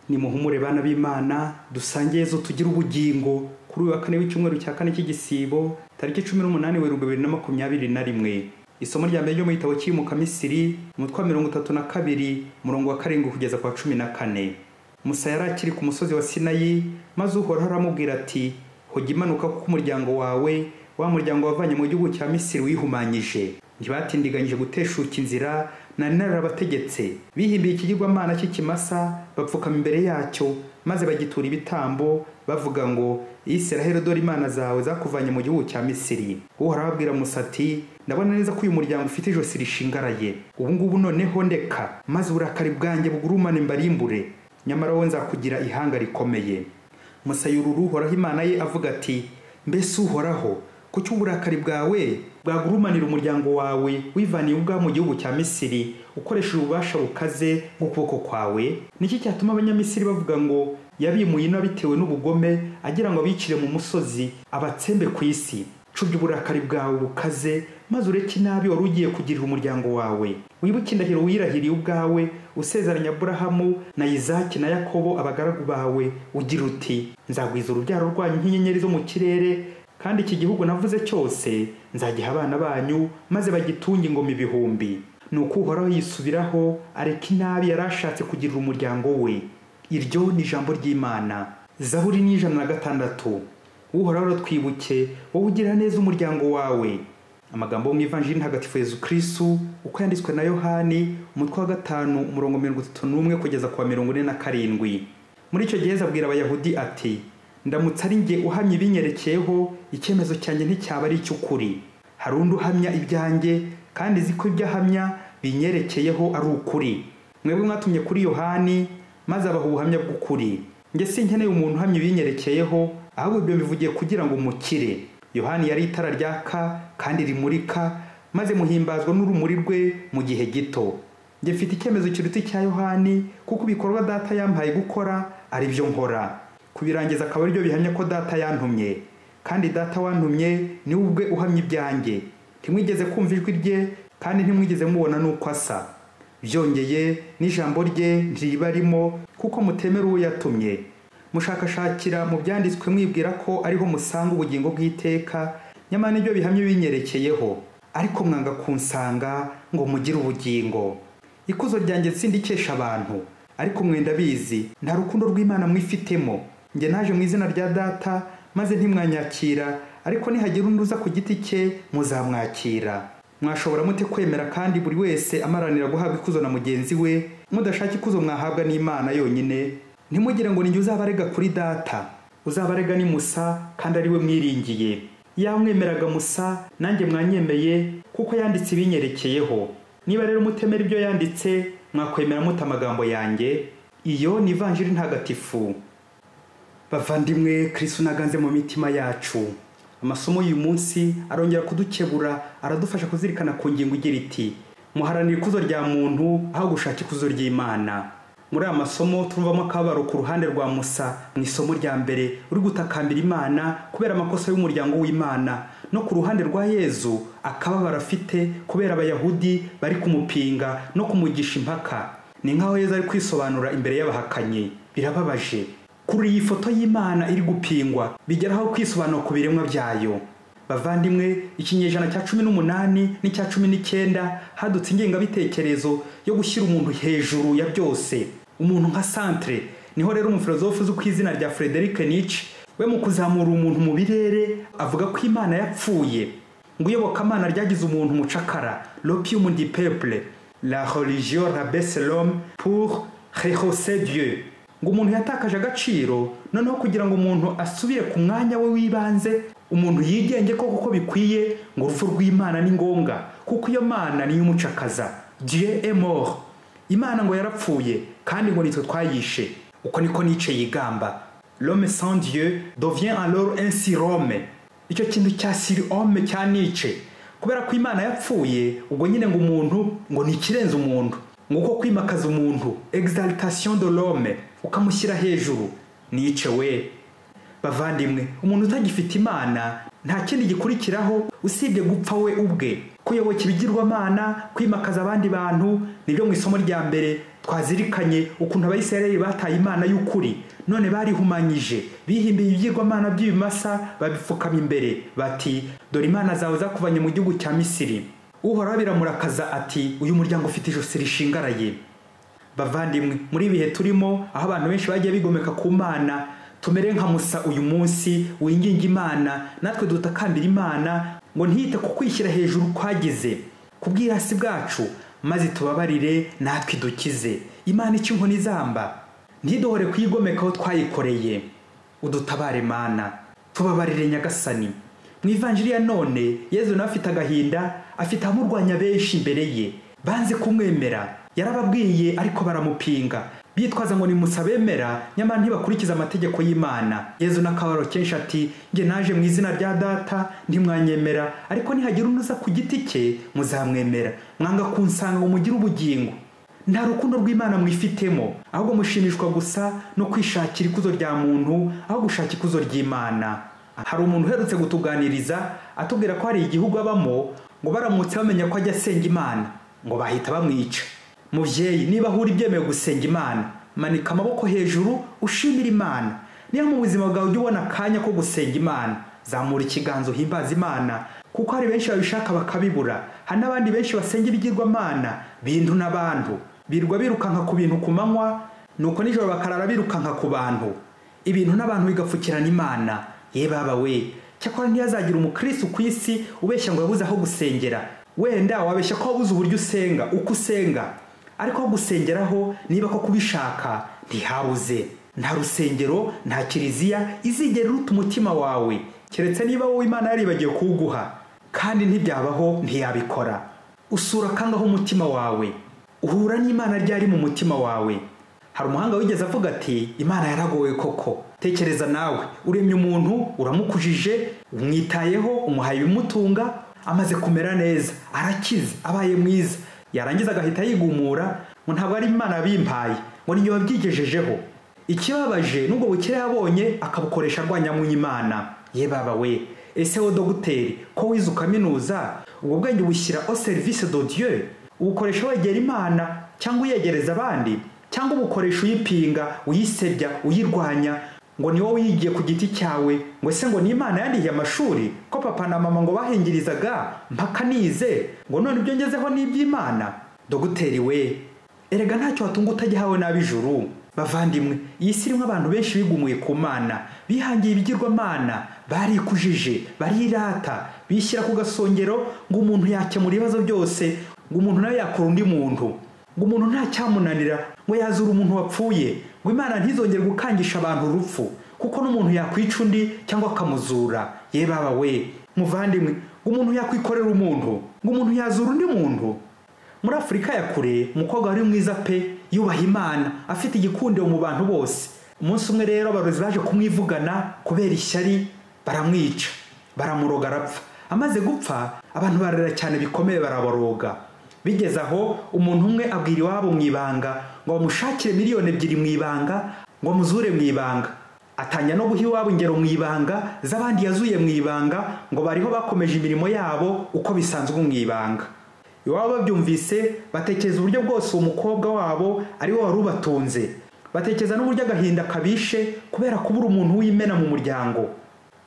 Nimuhumure bana b'Imana, dusange Yezu tugire ubugingo. Kuri uyu wa kane w'icyumweru cya kane cy'igisibo, tariki 18 Werurwe 2021. Isomo rya mbere ryo mu gitabo cy'Iyimukamisiri, umutwe wa 32, umurongo wa 7 kugeza ku wa 14. Musa yari akiri ku musozi wa Sinayi, maze Uhoraho aramubwira ati: "Hoga imanuka kuko umuryango wawe, wa muryango wavanye mu gihugu cya Misiri, wihumanyije. Ntibatindiganyije guteshuka inzira nari narabategetse. Bihimbiye ikigirwamana cy'ikimasa, bapfukama imbere yacyo, maze bagitura ibitambo, bavuga ngo: Isiraheli, dore imana zawe zakuvanye mu gihugu cya Misiri." Uhoraho abwira Musa ati: "Ndabona neza ko uyu muryango ufite ijosi rishingaraye. Ubu ngubu noneho ndeka, maze uburakari bwanjye bugurumane mbarimbure. Nyamara wowe nzakugira ihanga rikomeye." Musa yurura Uhoraho Imana ye avuga ati: "Mbese Uhoraho, kuki uburakari bwawe bwagurumanira umuryango wawe wivaniye ubwawe mu gihugu cya Misiri, ukoresheje ububasha bukaze bw'ukuboko kwawe? Niki cyatuma Abanyamisiri bavuga ngo: Yabimuye ino bitewe n'ubugome, agira ngo abicire mu musozi, abatsembe ku isi? Cubya uburakari bwawe bukaze, maze ureke inabi wari ugiye kugirira umuryango wawe. Wibuke indahiro wirahiriye ubwawe, usezeranya Aburahamu na Izaki na Yakobo abagaragu bawe, ugira uti: Nzagwiza urubyaro rwanyu nk'inyenyeri zo mu kirere, kandi iki gihugu navuze cyose nzagiha abana banyu, maze bagitunge ingoma ibihumbi." Nuko Uhoraho yisubiraho, areka inabi yari ashatse kugirira umuryango we. Iryo ni ijambo ry'Imana. Zaburi ni 106. Uhoraho aratwibuke, wowe ugira neza umuryango wawe. Amagambo yo mu Ivanjiri Ntagatifu Yezu Kristu uko yanditswe na Yohani, umutwe wa 5, umurongo 31 kugeza ku wa 47. Muri icyo gihe Yezu abwira Abayahudi ati: "Ndamutse ari njye uhamya ibinyerekeyeho, icyemezo cyanjye nticyaba ari icy'ukuri. Hari undi uhamya ibyanjye, kandi nzi ko ibyo ahamya binyerekeyeho ari ukuri. Mwebwe mwatumye kuri Yohani, maze abaha ubuhamya bw'ukuri. Njye sinkeneye umuntu uhamya ibinyerekeyeho, ahubwo ibyo mbivugiye kugira ngo mukire. Yohani yari itara ryaka kandi rimurika, maze muhimbazwa n'urumuri rwe mu gihe gito. Njye mfite icyemezo kiruta icya Yohani, kuko ibikorwa Data yampaye gukora ari byo nkora. Kubirangiza akaba aribyo bihamya ko Data yantumye. Kandi Data wantumye ni we ubwe uhamya ibyanjye. Ntimwigeze kumva ijwi rye, kandi ntimwigeze mubona n'uko asa. Byongeye n'ijambo rye ntiribarimo, kuko mutemera uwo yatumye. Mushakashakira mu byanditswe mwibwira ko ariho musanga ubugingo bw'iteka, nyamara nibyo bihamya binyerekeyeho. Ariko mwanga kunsanga ngo mugire ubugingo. Ikuzo ryanjye sindikesha abantu, ariko mwe ndabizi, nta rukundo rw'Imana mwifitemo. Njye naje mu izina rya Data, maze ntimwanyakira, ariko nihagira undi uza ku giti cye muzamwakira. Mwashobora mute kwemera kandi buri wese amaranira guhabwa ikuzo na mugenzi we, mudashaka ikuzo mwahabwa n'Imana yonyine? Ntimugire ngo ninjye uzabarega kuri Data. Uzabarega ni Musa, kandi ari we mwiringiye. Yamwemeraga Musa, nanjye mwanyemeye, kuko yanditse ibinyerekeyeho. Niba rero mutemera ibyo yanditse, mwakwemera mute amagambo yanjye? Iyo ni Ivanjiri Ntagatifu. Bavandimwe, Kristu naganze mu mitima yacu. Amasomo y'uyu munsi arongera kudukebura, aradufasha kuzirikana ku ngingo igira iti: muharanira ikuzo rya muntu aho gushaka ikuzo ry'Imana. Muri aya masomo turumvamo akababaro ku ruhande rwa Musa mu isomo rya mbere, uri gutakambira Imana kubera amakosa y'umuryango w'Imana, no ku ruhande rwa Yezu akababaro afite kubera Abayahudi bari kumupinga no kumugisha impaka. Ni nkaho Yezu ari kwisobanura imbere y'abahakanyi. Birababaje. Kuri iyi foto y'Imana iri gupingwa, bigeraho kwisobanura ku biremwa byayo. Bavandimwe, ikinyejana cya 18 n'icya 19 hadutse ingengabitekerezo yo gushyira umuntu hejuru ya byose, umuntu nka centre. Niho rero umufilozofu uzwi ku izina rya Friedrich Nietzsche we mu kuzamura umuntu mu birere avuga ko Imana yapfuye, ngo iyobokamana ryagize umuntu umucakara, l'opium du peuple, la religion rabaisse l'homme pour rehausser Dieu. Ngo umuntu yatakaje agaciro, noneho kugira ngo umuntu asubire ku mwanya we w'ibanze, umuntu yigenge ko kuko bikwiye, ngo urupfu rw'Imana ni ngombwa, kuko iyo Mana niyo umucakaza. Dieu est mort. Imana ngo yarapfuye, kandi ngo nitwe twayishe. Uko niko Nietzsche yigamba. L'homme sans Dieu devient alors un surhomme. Icyo kintu cya surhomme cya Nietzsche, kubera ko Imana yapfuye, ubwo nyine ngo umuntu ngo ni ikirenze umuntu, ngo uko kwimakaza umuntu, exaltation de l'homme, ukamushyira hejuru. Nietzsche we. Bavandimwe, umuntu utagifite Imana nta kindi gikurikiraho usibye gupfa we ubwe. Kuyoboka ibigirwamana, kwimakaza abandi bantu, nibyo mu isomo rya mbere twazirikanye ukuntu Abayisiraheli bataye Imana y'ukuri, none barihumanyije, bihimbiye ibigirwamana by'ibimasa babipfukama imbere, bati dore imana zawe zakuvanye mu gihugu cya Misiri. Uhoraho biramurakaza ati uyu muryango ufite ijosi rishingaraye. Bavandimwe, muri ibihe turimo aho abantu benshi bagiye bigomeka ku Mana, tumere nka Musa uyu munsi winginga Imana, natwe dutakambira Imana ngo ntiyite ku kwishyira hejuru kwagize ku bwirasi bwacu, maze tubabarire natwe dukize. Imana ica inkoni izamba, ntiduhore kuyigomekaho twayikoreye. Udutabare Mana, tubabarire Nyagasani. Mu ivanjiri ya none Yezu nawe afite agahinda, afite abamurwanya benshi imbere ye, banze kumwemera. Yarababwiye ariko baramupinga, bitwaza ngo ni Musa bemera, nyamara ntibakurikiza amategeko y'Imana. Yezu n'akababaro kenshi ati nge naje mu izina rya Data ntimwanyemera, ariko nihagira unuza ku giti cye muzamwemera. Mwanga kunsanga ngo mugire ubugingo. Nta rukundo rw'Imana mwifitemo, ahubwo mushimishwa gusa no kwishakira ikuzo rya muntu aho gushaka ikuzo ry'Imana. Hari umuntu uherutse gutuganiriza atubwira ko hari igihugu abamo ngo baramutse bamenya ko ajya asenga Imana ngo bahita bamwica. Muvyeyi, niba ahura ibyemewe gusenga Imana, manika amaboko hejuru ushimira Imana. Niba mu buzima bwawe ujya ubona akanya ko gusenga Imana, zamura ikiganza uhimbaza Imana, kuko hari benshi babishaka bakabibura. Hari n'abandi benshi basenga ibigirwamana, bintu n'abantu, birirwa birukanka ku bintu ku manywa, nuko nijoro bakarara birukanka ku bantu, ibintu n'abantu bigapfukirana Imana. Ye baba we, cyakora ntiyazagira umukristo ku isi ubeshya ngo yabuze aho gusengera. Wenda wabeshya ko wabuze uburyo usenga, uko usenga, ariko aho gusengeraho niba ko kubishaka ntihabuze. Nta rusengero, nta kiliziya izigera iruta umutima wawe, keretse niba wowe Imana yaribagiwe kuwuguha, kandi ntibyabaho, ntiyabikora. Usura kangaho umutima wawe? Uhura n'Imana ryari mu mutima wawe? Hari umuhanga wigeze avuga ati Imana yaragowe koko. Tekereza nawe, uremye umuntu, uramukujije, umwitayeho, umuhaye ibimutunga, amaze kumera neza, arakize, abaye mwiza, yarangiza agahita yigumura ngo ntabwo ari Imana yabimpaye, ngo niyo wabyigejejeho. Ikibabaje nubwo bukire yabonye akabukoresha arwanya mu Imana. Ye baba we, ese wo dogiteri ko wize ukaminuza, ubwo bwenge ubushyira au service de Dieu, ubukoresha wegera Imana cyangwa uyegereza abandi, cyangwa ubukoresha uyipinga, uyisebya, uyirwanya, ngo ni wowe wigiye ku giti cyawe, ngo ese ngo ni Imana yandihiye amashuri, ko papa na mama ngo bahingirizaga mpaka nize, ngo none ibyo ngezeho ni iby'Imana? Dogiteri we, erega ntacyo watunga utagihawe n'ab'ijuru. Bavandimwe, iyi si irimo abantu benshi bigumuye ku Mana, bihangiye ibigirwamana, barikujije, barirata, bishyira ku gasongero ngo umuntu yakemura ibibazo byose, ngo umuntu nawe yakora undi muntu, ngo umuntu nta cyamunanira, ngo yazura umuntu wapfuye, ngo Imana ntizongere gukangisha abantu urupfu, kuko n'umuntu yakwica undi cyangwa akamuzura. Ye baba we, muvandimwe, ngo umuntu yakwikorera umuntu, ngo umuntu yazura undi muntu. Muri Afurika ya kure, umukobwa wari mwiza pe, yubaha Imana, afite igikundiro mu bantu bose. Umunsi umwe rero abarozi baje kumwivugana kubera ishyari, baramwica, baramuroga arapfa. Amaze gupfa, abantu bararira cyane bikomeye, baraboroga. Bigeze aho umuntu umwe abwira iwabo mu ibanga ngo bamushakire 2 miliyoni mu ibanga, ngo amuzure mu ibanga. Atanya no guha iwabo ingero mu ibanga z'abandi yazuye mu ibanga, ngo bariho bakomeje imirimo yabo uko bisanzwe mu ibanga. Iwabo babyumvise batekereza uburyo bwose uwo mukobwa wabo ari we wari ubatunze, batekereza n'uburyo agahinda kabishe kubera kubura umuntu w'imena mu muryango.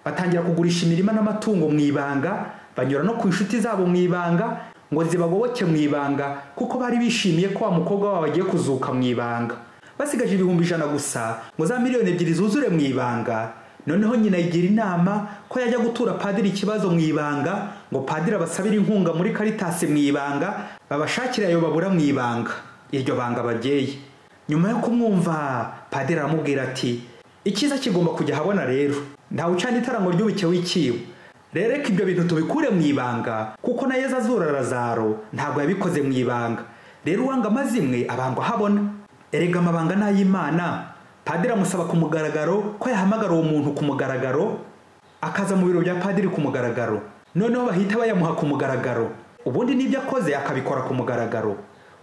Batangira kugurisha imirima n'amatungo mu ibanga, banyura no ku inshuti zabo mu ibanga ngo zibagoboke mu ibanga, kuko bari bishimiye ko wa mukobwa wabo agiye kuzuka mu ibanga. Basigaje 100,000 gusa ngo za 2 miliyoni zuzure mu ibanga. Noneho nyina yigira inama ko yajya gutura padiri ikibazo mu ibanga, ngo padiri abasabire inkunga muri Caritas mu ibanga, babashakire ayo babura mu ibanga. Iryo banga babyeyi. Nyuma yo kumwumva, padiri aramubwira ati icyiza kigomba kujya ahabona rero, ntawe ucana itara ngo ryubike w'ikiwe. Rero reka ibyo bintu tubikure mu ibanga, kuko na Yezu azura Lazaro ntabwo yabikoze mu ibanga. Rero uwanga amazimwe abangwa ahabona. Erega amabanga n'ay'Imana. Padiri amusaba ku mugaragaro ko yahamagara uwo muntu ku mugaragaro, akaza mu biro bya padiri ku mugaragaro, noneho bahita bayamuha ku mugaragaro. Ubundi n'ibyo akoze akabikora ku mugaragaro.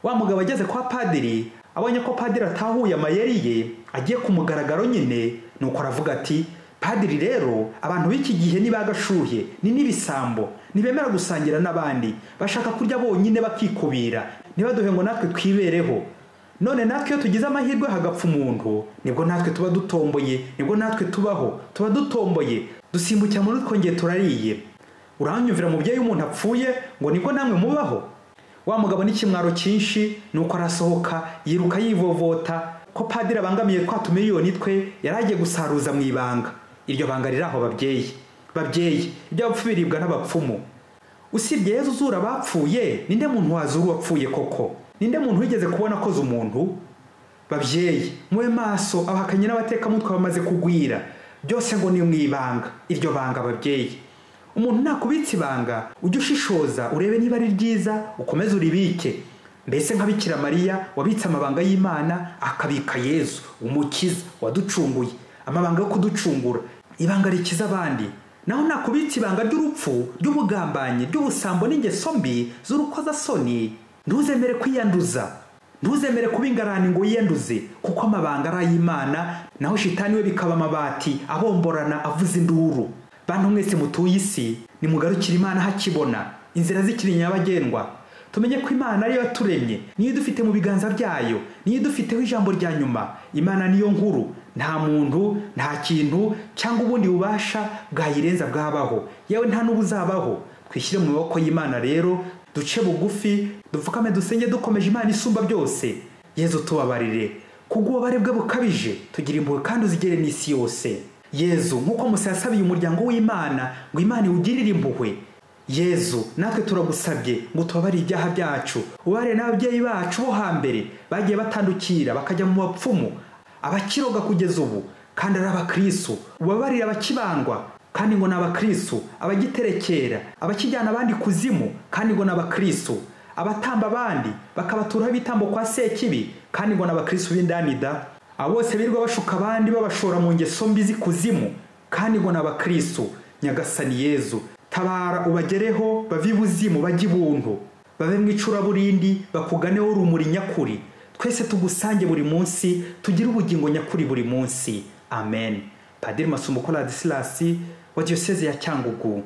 Wa mugabo ageze kwa padiri, abonye ko padiri atahuye amayeri ye, agiye ku mugaragaro nyine, nuko aravuga ati Padiri rero, abantu b'iki gihe ni bagashuhe, ni n'ibisambo, ntibemera gusangira n'abandi, bashaka kurya bonyine bakikubira, ntibaduhe ngo natwe twibereho. None natwe iyo tugize amahirwe hagapfa umuntu, nibwo natwe tuba dutomboye, nibwo natwe tubaho, tuba dutomboye, dusimbukira muri twongeye turariye. Uranyumvira mubyeyi, umuntu apfuye ngo nibwo namwe mubaho? Wa mugabo n'ikimwaro cyinshi, nuko arasohoka yiruka yivovota ko padiri abangamiye twa tumiliyoni twe yari agiye gusaruza mu ibanga. Iryo banga riri aho babyeyi. Babyeyi, iby'abapfu biribwa n'abapfumu. Usibye Yezu uzura abapfuye, ninde muntu wazura uwapfuye koko? Ninde muntu wigeze kubona akoze umuntu? Babyeyi, mube maso, abahakanyi n'abatekamutwe bamaze kugwira. Byose ngo ni mu ibanga. Iryo banga babyeyi. Umuntu nakubitse ibanga, ujye ushishoza urebe niba ari ryiza, ukomeze uribike. Mbese nka Bikira Mariya wabitse amabanga y'Imana, akabika Yezu umukiza waducunguye, amabanga yo kuducungura, ibanga rikiza abandi. Naho nakubitse ibanga ry'urupfu, ry'ubugambanyi, ry'ubusambo n'ingeso mbi z'urukozasoni, ntuzemere kwiyanduza, ntuzemere kuba ingarani ngo wiyanduze, kuko amabanga ari ay'Imana, naho shitani we bikaba amabati abomborana avuza induru. Bantu mwese mutuye isi, nimugarukire Imana hakibona, inzira zikiri nyabagendwa. Tumenye ko Imana ariyo yaturemye, niyo idufite mu biganza byayo, niyo idufiteho ijambo rya nyuma. Imana niyo nkuru, nta muntu, nta kintu cyangwa ubundi bubasha bwayirenza bwabaho, yewe nta n'ubuzabaho. Twishyire mu maboko y'Imana rero, duce bugufi, dupfukame dusenge dukomeje Imana isumba byose. Yezu tubabarire kubw'ububabare bwe bukabije, tugira impuhwe kandi uzigere n'isi yose. Yezu, nk'uko Musa yasabiye umuryango w'Imana ngo Imana iwugirire impuhwe, Yezu natwe turagusabye ngo tubabarire ibyaha byacu, ubabarire n'ababyeyi bacu bo hambere bagiye batandukira bakajya mu bapfumu, abakiroga kugeza ubu kandi ari abakristo, ubabarire abakibandwa kandi ngo ni abakristo, abagiterekera, abakijyana abandi kuzimu kandi ngo ni abakristo, abatamba abandi bakabaturaho ibitambo kwa Sekibi kandi ngo ni abakristo b'indanida, abo bose birirwa bashuka abandi babashora mu ngeso mbi z'ikuzimu kandi ngo ni abakristo. Nyagasani Yezu, tabara ubagereho, bave ibuzimu bajye ibuntu, babe mu icuraburindi bakuganeho urumuri nyakuri. Twese tugusange buri munsi, tugire ubugingo nyakuri buri munsi. Amen. Padiri Masumbuko Ladislas wa Diyoseze ya Cyangugu.